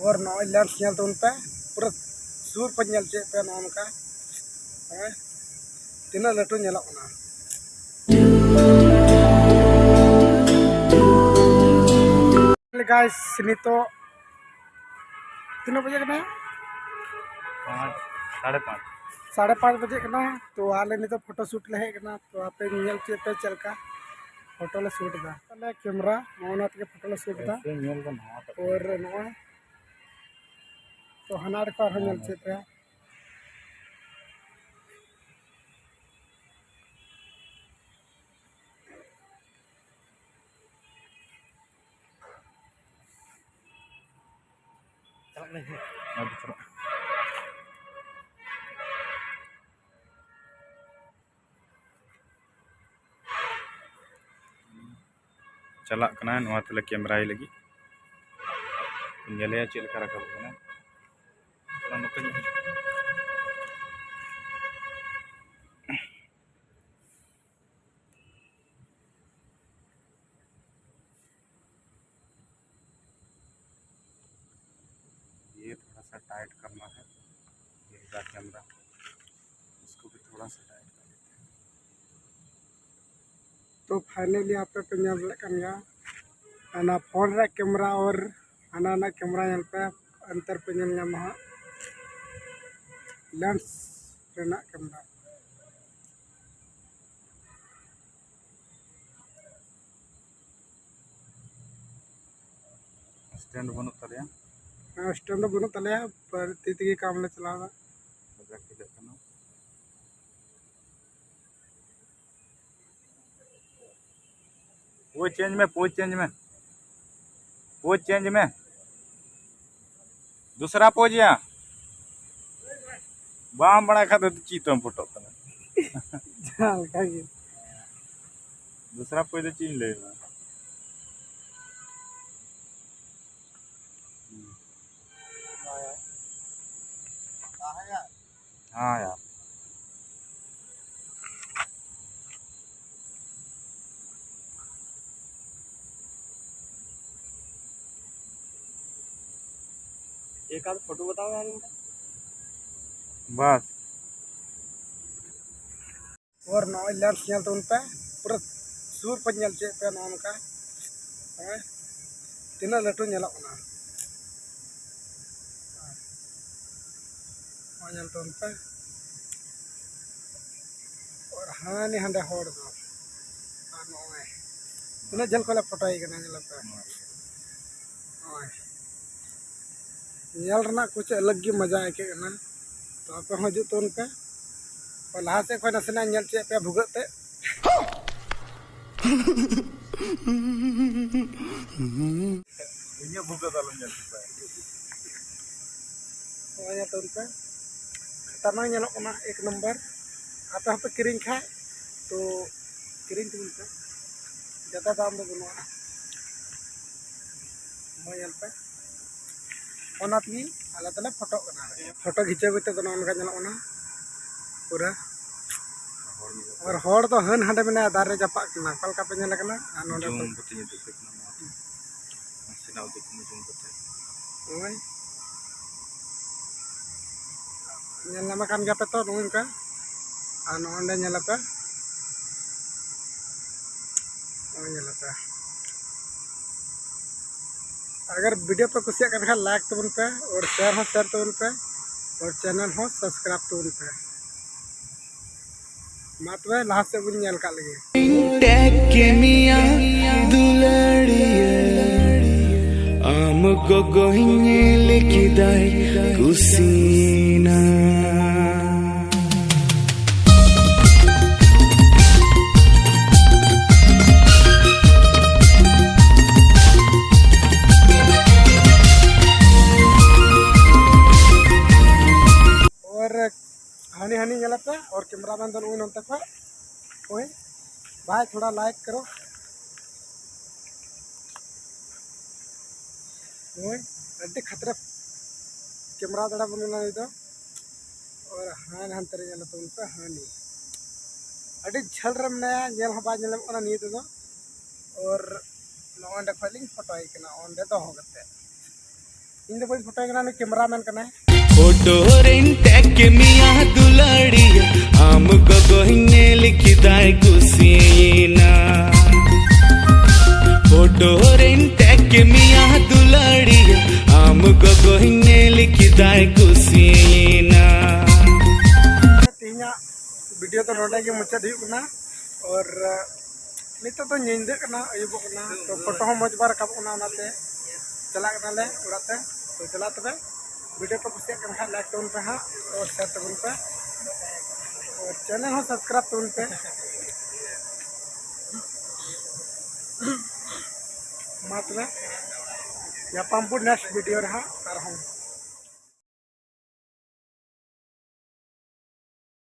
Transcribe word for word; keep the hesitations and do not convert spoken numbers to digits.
ᱟᱨ ᱱᱚᱜᱼᱚᱭ ᱞᱮᱱᱥ ᱧᱮᱞ ᱛᱟᱵᱚᱱ ᱯᱮ, ᱯᱩᱨᱟᱹ ᱥᱩᱨ ᱠᱷᱚᱱ ᱧᱮᱞ ᱦᱚᱪᱚᱭᱮᱫ ᱯᱮ ᱱᱚᱜᱼᱚ ᱱᱚᱝᱠᱟ᱾ ᱦᱮᱸ, ᱛᱤᱱᱟᱹᱜ ᱞᱟᱹᱴᱩ ᱧᱮᱞᱚᱜ ᱠᱟᱱᱟ᱾ ᱜᱟᱭᱥ, ᱱᱤᱛᱚᱜ ᱛᱤᱱᱟᱹᱜ ᱵᱟᱡᱮ ᱠᱟᱱᱟ? ᱯᱟᱸᱪ, ᱥᱟᱲᱮ ᱯᱟᱸᱪ᱾ ᱥᱟᱲᱮ ᱯᱟᱸᱪ ᱵᱟᱡᱮ ᱠᱟᱱᱟ᱾ ᱛᱚ ᱟᱞᱮ ᱱᱤᱛᱚᱜ ᱯᱷᱳᱴᱳ ᱥᱩᱴ ᱞᱮ ᱦᱮᱡ ᱠᱟᱱᱟ᱾ ᱛᱚ ᱟᱯᱮ ᱧᱮᱞ ᱦᱚᱪᱚᱭᱮᱫ ᱯᱮ ᱪᱮᱫ ᱞᱮᱠᱟ ᱯᱷᱳᱴᱳ ᱞᱮ ᱥᱩᱴ ᱮᱫᱟ᱾ ᱟᱞᱮ ᱠᱮᱢᱨᱟ ᱱᱚᱜᱼᱚ ᱱᱚᱣᱟ ᱛᱮᱜᱮ ᱯᱷᱳᱴᱳ ᱞᱮ ᱥᱩᱴ ᱮᱫᱟ᱾ ᱮᱭᱥᱮ ᱧᱮᱞ ᱫᱚ ᱱᱚᱣᱟ ᱠᱟᱛᱮ᱾ ᱟᱨ ᱱᱚᱜᱼᱚᱭ ᱛᱚ ᱦᱟᱱᱟ ᱟᱲᱮ ᱠᱚ ᱟᱨᱦᱚᱸ ᱧᱮᱞ ᱦᱚᱪᱚᱭᱮᱫ ᱯᱮ᱾ ᱪᱟᱞᱟᱜ ᱠᱟᱹᱱᱟᱹᱧ᱾ ᱟᱫᱚ ᱪᱟᱞᱟᱜ᱾ ᱪᱟᱞᱟᱜ ᱠᱟᱱᱟ ᱱᱚᱣᱟ ᱛᱮᱞᱮ ᱠᱮᱢᱨᱟᱭ ᱞᱟᱹᱜᱤᱫ᱾ ᱧᱮᱞᱮᱭᱟ ᱪᱮᱫ ᱞᱮᱠᱟ ᱨᱟᱠᱟᱵᱚᱜ ᱠᱟᱱᱟ᱾ ᱛᱷᱚᱲᱟ ᱱᱚᱛᱮ ᱧᱚᱜ ᱦᱤᱡᱩᱜ᱾ ये थोड़ा सा टाइट करना है, ये बैक कैमरा, इसको भी थोड़ा सा टाइट कर लेते हैं। तो फाइनली ᱟᱯᱮ ᱯᱮ ᱧᱮᱞ ᱫᱟᱲᱮᱭᱟᱜ ᱠᱟᱱ ᱜᱮᱭᱟ, ᱦᱟᱱᱟ ᱯᱷᱳᱱ ᱨᱮᱭᱟᱜ ᱠᱮᱢᱨᱟ ᱟᱨ ᱦᱟᱱᱟ ᱨᱮᱱᱟᱜ ᱠᱮᱢᱨᱟ ᱧᱮᱞ ᱯᱮ, ᱚᱱᱛᱚᱨ ᱯᱮ ᱧᱮᱞ ᱧᱟᱢᱟ ᱦᱟᱸᱜ ᱞᱮᱱᱥ ᱨᱮᱱᱟᱜ ᱠᱮᱢᱨᱟ᱾ ᱥᱴᱮᱱᱰ ᱵᱟᱹᱱᱩᱜ ᱛᱟᱞᱮᱭᱟ᱾ ᱦᱮᱸ, ᱥᱴᱮᱱᱰ ᱫᱚ ᱵᱟᱹᱱᱩᱜ ᱛᱟᱞᱮᱭᱟ, ᱯᱟᱨ ᱛᱤ ᱛᱮᱜᱮ ᱠᱟᱢ ᱞᱮ ᱪᱟᱞᱟᱣᱫᱟ᱾ ᱠᱟᱡᱟᱠ ᱠᱷᱤᱡᱟᱜ ᱠᱟᱱᱟ᱾ ᱯᱳᱡᱽ ᱪᱮᱧᱡᱽ ᱢᱮ, ᱯᱳᱡᱽ ᱪᱮᱧᱡᱽ ᱢᱮ, ᱯᱳᱡᱽ ᱪᱮᱧᱡᱽ ᱢᱮ᱾ ᱫᱩᱥᱨᱟ ᱯᱳᱡᱽ ᱭᱟ᱾ ᱵᱟᱢ ᱵᱟᱲᱟᱭ ᱠᱷᱟᱡ ᱫᱚ ᱪᱮᱫ ᱛᱮᱢ ᱯᱷᱳᱴᱳᱜ ᱠᱟᱱᱟ? ᱡᱟᱦᱟᱸ ᱞᱮᱠᱟ ᱜᱮ᱾ ᱫᱩᱥᱨᱟ ᱯᱳᱡᱽ ᱫᱚ ᱪᱮᱫ ᱤᱧ ᱞᱟᱹᱭ ᱟᱢᱟ? ᱦᱮᱸ ᱭᱟᱨ᱾ एक आध फोटो बताओ यार इनका। बस। और ᱱᱚᱜᱼᱚᱭ ᱞᱮᱱᱥ ᱧᱮᱞ ᱛᱟᱵᱚᱱ ᱯᱮ, ᱯᱩᱨᱟᱹ ᱥᱩᱨ ᱠᱷᱚᱱ ᱧᱮᱞ ᱦᱚᱪᱚᱭᱮᱫ ᱯᱮᱭᱟ ᱱᱚᱜᱼᱚ ᱱᱚᱝᱠᱟ᱾ ᱦᱮᱸ, ᱛᱤᱱᱟᱹᱜ ᱞᱟᱹᱴᱩ ᱧᱮᱞᱚᱜ ᱠᱟᱱᱟ᱾ ᱱᱚᱜᱼᱚᱭ ᱧᱮᱞ ᱛᱟᱵᱚᱱ ᱯᱮ᱾ ᱟᱨ ᱦᱟᱱᱮ ᱦᱟᱸᱰᱮ ᱦᱚᱲ ᱫᱚ᱾ ᱟᱨ ᱱᱚᱜᱼᱚᱭ ᱛᱤᱱᱟᱹᱜ ᱡᱷᱟᱹᱞ ᱠᱷᱚᱱ ᱞᱮ ᱯᱷᱳᱴᱳᱭᱮ ᱠᱟᱱᱟ, ᱧᱮᱞ ᱯᱮ᱾ ᱱᱚᱜᱼᱚᱭ ᱧᱮᱞ ᱨᱮᱱᱟᱜ ᱠᱩᱪ ᱟᱞᱟᱜᱽ ᱜᱮ ᱢᱟᱡᱟ ᱟᱹᱭᱠᱟᱹᱜ ᱠᱟᱱᱟ᱾ ᱛᱚ ᱟᱯᱮ ᱦᱚᱸ ᱦᱤᱡᱩᱜ ᱛᱟᱵᱚᱱ ᱯᱮ᱾ ᱛᱚ ᱞᱟᱦᱟ ᱥᱮᱫ ᱠᱷᱚᱱ ᱱᱟᱥᱮᱱᱟᱜ ᱧᱮᱞ ᱦᱚᱪᱚᱭᱮᱫ ᱯᱮᱭᱟ ᱵᱷᱩᱜᱟᱹᱜ ᱛᱮ᱾ ᱤᱧᱟᱹᱜ ᱵᱷᱩᱜᱟᱹᱜ ᱫᱚ ᱟᱞᱚᱢ ᱧᱮᱞ ᱦᱚᱪᱚ ᱠᱚᱣᱟ᱾ ᱱᱚᱜᱼᱚᱭ ᱧᱮᱞ ᱛᱟᱵᱚᱱ ᱯᱮ, ᱠᱷᱟᱛᱟᱨᱱᱟᱠ ᱧᱮᱞᱚᱜ ᱠᱟᱱᱟ, ᱮᱠ ᱱᱚᱢᱵᱚᱨ᱾ ᱟᱯᱮ ᱦᱚᱸᱯᱮ ᱠᱤᱨᱤᱧ ᱠᱷᱟᱡ ᱛᱚ ᱠᱤᱨᱤᱧ ᱛᱟᱵᱚᱱ ᱯᱮ, ᱡᱟᱫᱟ ᱫᱟᱢ ᱫᱚ ᱵᱟᱹᱱᱩᱜᱼᱟ᱾ ᱱᱚᱜᱼᱚᱭ ᱧᱮᱞ ᱯᱮ, ᱚᱱᱟ ᱛᱮᱜᱮ ᱟᱞᱮ ᱫᱚᱞᱮ ᱯᱷᱳᱴᱳᱜ ᱠᱟᱱᱟ᱾ ᱯᱷᱳᱴᱳ ᱠᱷᱤᱪᱟᱹᱣ ᱠᱟᱛᱮ ᱫᱚ ᱱᱚᱜᱼᱚ ᱱᱚᱝᱠᱟ ᱧᱮᱞᱚᱜ ᱠᱟᱱᱟ ᱯᱩᱨᱟᱹ᱾ ᱟᱨ ᱦᱚᱲ ᱫᱚ ᱦᱟᱹᱱ ᱦᱟᱸᱰᱮ ᱢᱮᱱᱟᱭᱟ, ᱫᱟᱨᱮ ᱡᱟᱯᱟᱜ ᱠᱟᱱᱟ, ᱚᱠᱟ ᱞᱮᱠᱟ ᱯᱮ ᱧᱮᱞᱮ ᱠᱟᱱᱟ? ᱟᱨ ᱱᱚᱰᱮ ᱡᱩᱢ ᱠᱚ ᱠᱟᱛᱮ ᱧᱮᱞ ᱦᱚᱪᱚ ᱠᱟᱱᱟ ᱱᱚᱣᱟ ᱫᱚ᱾ ᱱᱟᱥᱮᱱᱟᱜ ᱩᱫᱩᱜ ᱢᱮ ᱡᱩᱢ ᱠᱟᱛᱮ᱾ ᱱᱚᱜᱼᱚᱭ ᱧᱮᱞ ᱧᱟᱢᱮ ᱠᱟᱱ ᱜᱮᱭᱟ ᱯᱮ ᱛᱚ, ᱱᱚᱜᱼᱚ ᱱᱚᱝᱠᱟ᱾ ᱟᱨ ᱱᱚᱜᱼᱚ ᱱᱚᱰᱮ ᱧᱮᱞ ᱟᱯᱮ, ᱱᱚᱜᱼᱚᱭ ᱧᱮᱞ ᱟᱯᱮ᱾ ᱟᱜᱟᱨ ᱵᱷᱤᱰᱤᱭᱳ ᱯᱮ ᱠᱩᱥᱤᱭᱟᱜ ᱠᱟᱱ ᱠᱷᱟᱱ ᱞᱟᱭᱤᱠ ᱛᱟᱵᱚᱱ ᱯᱮ, ᱟᱨ ᱥᱮᱭᱟᱨ ᱦᱚᱸ ᱥᱮᱭᱟᱨ ᱛᱟᱵᱚᱱ ᱯᱮ, ᱟᱨ ᱪᱮᱱᱮᱞ ᱦᱚᱸ ᱥᱟᱵᱥᱠᱨᱟᱭᱤᱵ ᱛᱟᱵᱚᱱ ᱯᱮ᱾ ᱢᱟ ᱛᱚᱵᱮ ᱞᱟᱦᱟ ᱥᱮᱫ ᱵᱚᱱ ᱧᱮᱞ ᱠᱟᱜ ᱞᱮᱜᱮ᱾ ᱴᱮᱠ ᱠᱮᱢᱤᱭᱟ ᱫᱩᱞᱟᱹᱲᱤᱭᱟᱹ, ᱟᱢ ᱜᱚᱜᱚᱧ ᱞᱟᱹᱜᱤᱫᱟᱭ ᱠᱩᱥᱤᱱᱟ᱾ ᱟᱨ ᱦᱟᱹᱱᱤ ᱦᱟᱹᱱᱤ ᱧᱮᱞ ᱯᱮ, ᱟᱨ ᱠᱮᱢᱨᱟᱢᱮᱱ ᱫᱚ ᱱᱩᱭ ᱱᱚᱱᱛᱮ ᱠᱷᱚᱡ᱾ ᱳᱭ ᱵᱷᱟᱭ, ᱛᱷᱚᱲᱟ ᱞᱟᱭᱤᱠ ᱠᱟᱨᱳ᱾ ᱳᱭ ᱟᱹᱰᱤ ᱠᱷᱟᱛᱨᱟ ᱠᱮᱢᱨᱟ ᱫᱟᱲᱟ ᱵᱚᱱ ᱠᱟᱱᱟ ᱱᱩᱭ ᱫᱚ᱾ ᱟᱨ ᱦᱟᱱ ᱦᱟᱱᱛᱮ ᱨᱮ ᱧᱮᱞ ᱛᱟᱵᱚᱱ ᱯᱮ, ᱦᱟᱹᱱᱤ ᱟᱹᱰᱤ ᱡᱷᱟᱹᱞ ᱨᱮ ᱢᱮᱱᱟᱭᱟ, ᱧᱮᱞ ᱦᱚᱸ ᱵᱟᱭ ᱧᱮᱞᱚᱜ ᱠᱟᱱᱟ ᱱᱤᱭᱟᱹ ᱛᱮᱫᱚ᱾ ᱟᱨ ᱱᱚᱜᱼᱚᱸᱰᱮ ᱠᱷᱚᱡ ᱞᱤᱧ ᱯᱷᱳᱴᱳᱭᱮ ᱠᱟᱱᱟ, ᱚᱸᱰᱮ ᱫᱚᱦᱚ ᱠᱟᱛᱮ᱾ ᱤᱧ ᱫᱚ ᱵᱟᱹᱧ ᱯᱷᱳᱴᱳᱭ ᱠᱟᱱᱟ, ᱩᱱᱤ ᱠᱮᱢᱨᱟ ᱢᱮᱱ ᱠᱟᱱᱟᱭ᱾ ᱯᱷᱳᱴᱳ ᱨᱮᱧ ᱴᱮᱜ ᱢᱮᱭᱟ ᱫᱩᱞᱟᱹᱲᱤᱭᱟᱹ, ᱟᱢ ᱜᱚᱜᱚᱧ ᱧᱮᱞ ᱠᱮᱫᱟᱭ ᱠᱩᱥᱤᱭᱮᱱᱟ᱾ ᱯᱷᱳᱴᱳ ᱨᱮᱧ ᱴᱮᱜ ᱢᱮᱭᱟ ᱫᱩᱞᱟᱹᱲᱤᱭᱟᱹ, ᱟᱢ ᱜᱚᱜᱚᱧ ᱧᱮᱞ ᱠᱮᱫᱟᱭ ᱠᱩᱥᱤᱭᱮᱱᱟ᱾ ᱛᱮᱦᱮᱧᱟᱜ ᱵᱷᱤᱰᱤᱭᱳ ᱫᱚ ᱱᱚᱰᱮ ᱜᱮ ᱢᱩᱪᱟᱹᱫ ᱦᱩᱭᱩᱜ ᱠᱟᱱᱟ᱾ ᱟᱨ ᱱᱤᱛᱚᱜ ᱫᱚ ᱧᱤᱫᱟᱹᱜ ᱠᱟᱱᱟ, ᱟᱹᱭᱩᱵᱚᱜ ᱠᱟᱱᱟ, ᱛᱚ ᱯᱷᱳᱴᱳ ᱦᱚᱸ ᱢᱚᱡᱽ ᱵᱟᱝ ᱨᱟᱠᱟᱵᱚᱜ ᱠᱟᱱᱟ, ᱚᱱᱟᱛᱮ ᱪᱟᱞᱟᱜ ᱠᱟᱱᱟᱞᱮ ᱚᱲᱟᱜ ᱛᱮ᱾ ᱛᱚ ᱪᱟᱞᱟᱜ ᱛᱚᱵᱮ, ᱵᱷᱤᱰᱤᱭᱳ ᱠᱚ ᱠᱩᱥᱤᱭᱟᱜ ᱠᱟᱱ ᱠᱷᱟᱱ ᱞᱟᱭᱤᱠ ᱛᱟᱵᱚᱱ ᱯᱮ ᱦᱟᱸᱜ, ᱟᱨ ᱥᱮᱭᱟᱨ ᱛᱟᱵᱚᱱ ᱯᱮ, ᱟᱨ ᱪᱮᱱᱮᱞ ᱦᱚᱸ ᱥᱟᱵᱥᱠᱨᱟᱭᱤᱵ ᱛᱟᱵᱚᱱ ᱯᱮ᱾ ᱢᱟ ᱛᱚᱵᱮ, ᱧᱟᱯᱟᱢ ᱵᱚᱱ ᱱᱮᱠᱥᱴ ᱵᱷᱤᱰᱤᱭᱳ ᱨᱮ ᱦᱟᱸᱜ ᱟᱨᱦᱚᱸ᱾